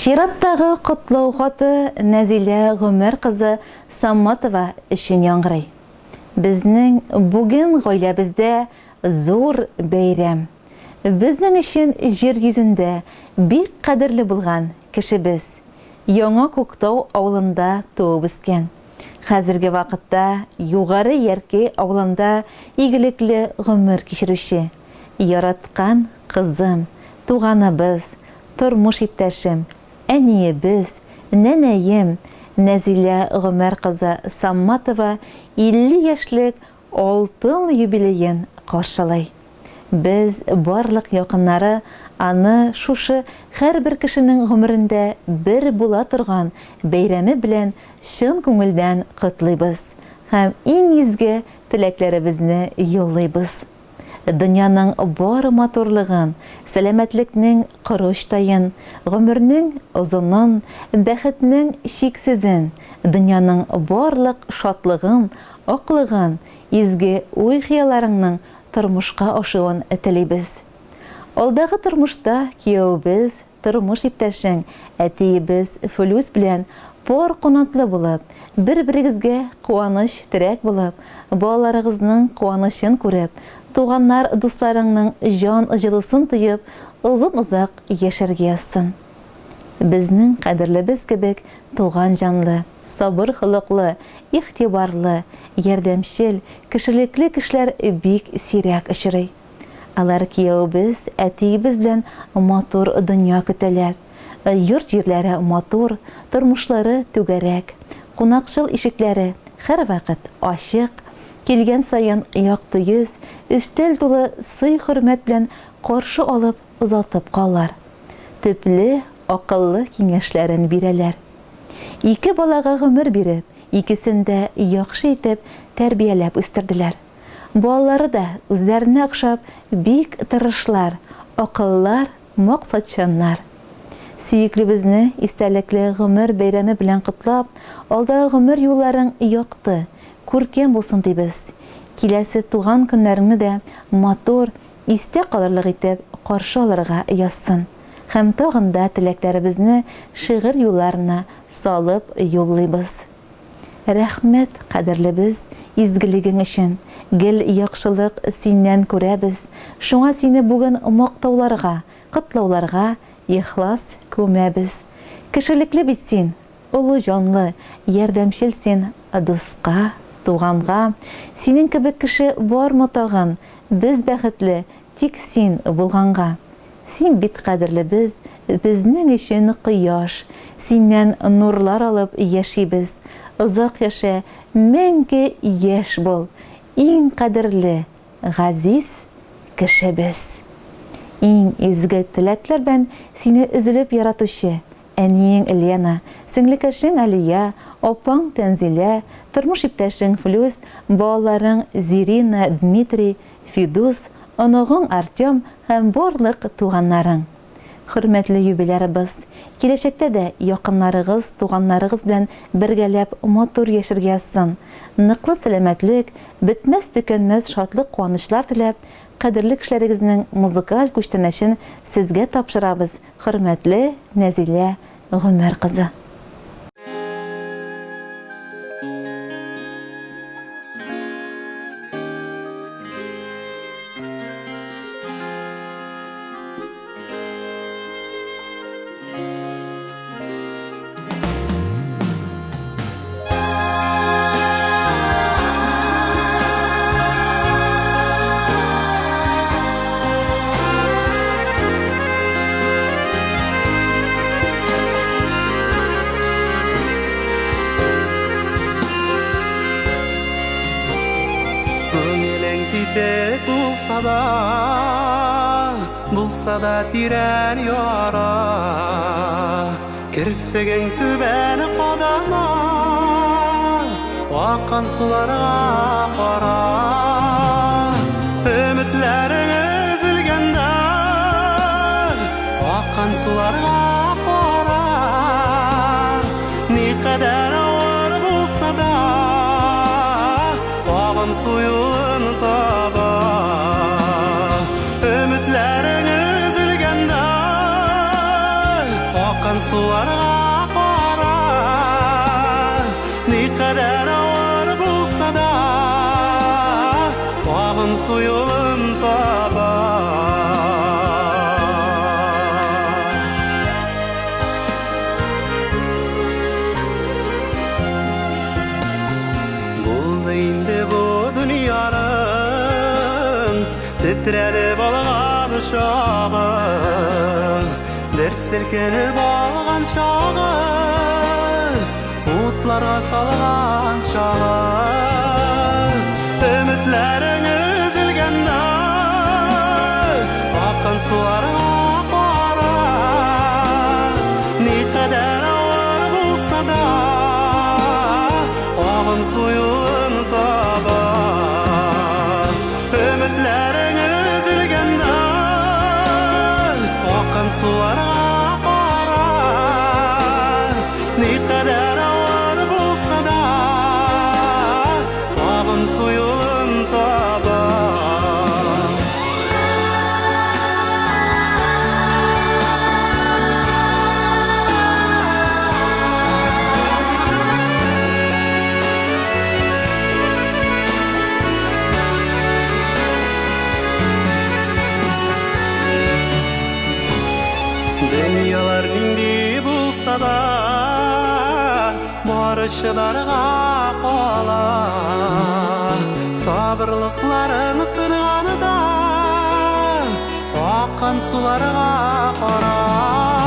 Чираттагы котлау хаты Нәзилә Гомәр кызы Саматова өчен яңгырый. Безнең бүген гаиләбездә зур бәйрәм. Безнең өчен җир йөзендә бик кадерле булган кешебез, Яңа Күктау авылында туып үскән, хәзерге вакытта Югары Яркәй авылында игелекле гомер кичерүче, яраткан кызым, туганыбыз, тормыш иптәшем, әниебез, нәнәем Нәзилә Гомәр кызы Самматова 50 яшьлек алтын юбилеен каршылый. Без, барлык якыннары, аны шушы һәрбер кешенең гомерендә бер була торган бәйрәме белән чын күңелдән котлыйбыз һәм иң изге теләкләребезне юллыйбыз. Дөньяның бар матурлыгын, сәламәтлекнең корычтаен, гомернең озынын, бәхетнең чиксезен, дөньяның барлык шатлыгын, аклыгын, изге уй-хыялларыңның тормышка ашуын телибез. Алдагы тормышта киявебез, тормыш иптәшең, әтиебез Флүс белән пар канатлы булып, бер-берегезгә куаныч-терәк булып, балаларыгызның куанычын күреп, туганнар-дусларыңның җан җылысын тоеп, озын-озак яшәргә язсын. Безнең кадерлебез кебек туган җанлы, сабыр холыклы, игътибарлы, ярдәмчел, кешелекле кешеләр бик сирәк очрый. Алар киявебез, әтиебез белән матур дөнья көтәләр. Йорт-җирләре матур, тормышлары түгәрәк. Кунакчыл ишекләре һәрвакыт ачык. Килгән саен якты йөз, өстәл тулы сый-хөрмәт белән каршы алып, озатып калалар. Төпле, акыллы киңәшләрен бирәләр. Ике балага гомер биреп, икесен дә яхшы итеп тәрбияләп үстерделәр. Балалары да үзләренә охшап бик тырышлар, акыллар, максатчаннар. Сөеклебезне истәлекле гомер бәйрәме белән котлап, алдагы гомер юлларың якты, күркәм булсын дибез. Киләсе туган көннәреңне дә матур, истә калырлык итеп каршы алырга язсын. Һәм тагын да теләкләребезне шигырь юлларына салып юллыйбыз. Рәхмәт, кадерлебез, изгелегең өчен. Гел яхшылык синнән күрәбез. Шуңа сине бүген мактауларга, котлауларга ихлас күмәбез. Кешелекле бит син, олы җанлы, ярдәмчел син дуска, туганга. Синең кебек кеше бармы тагын? Без бәхетле, тик син булганга. Син бит кадерлебез, безнең өчен кояш, Синнән нурлар алып яшибез. Озак яшә, мәңге яшь бул, Иң кадерле, газиз кешебез. Иң изге теләкләр белән сине өзелеп яратучы әниең Лена, сеңлекәшең Алия, апаң Тәнзилә, тормыш иптәшең Флүс, балаларың Зирина, Дмитрий, Фидус, оныгың Артем һәм барлык туганнарың. Хөрмәтле юбилярыбыз, киләчәктә дә якыннарыгыз, туганнарыгыз белән бергәләп матур яшәргә язсын. Ныклы сәламәтлек, бетмәс-төкәнмәс шатлык-куанычлар теләп, кадерле кешеләрегезнең музыкаль күчтәнәчен сезгә тапшырабыз, хөрмәтле Нәзилә Гомәр кызы. Күңелең китек булса да, булса да тирән яра, Керфегең түбән кадама, аккан суларга кара. Өметләрең өзелгәндә, аккан суларга кара. Никадәр авыр булса да, агым су юлын таба. Өметләрең өзелгәндә, аккан суларга кара. Никадәр авыр булса да, агын су юлын таба. Булды инде бу дөньяның тетрәнеп алган чагы, дер селкенеп алган чагы, утларга салган чагы. Өметләрең өзелгәндә, аккан суларга кара. Никадәр авыр булса да, агым су юлын таба. Өметләрең өзелгәндә, аккан суларга кара. Никадәр авыр булса да, агым су юлын таба. Дөньялар нинди булса да, бары чыдарга кала. Сабырлыкларын сынганда, аккан суларга кара.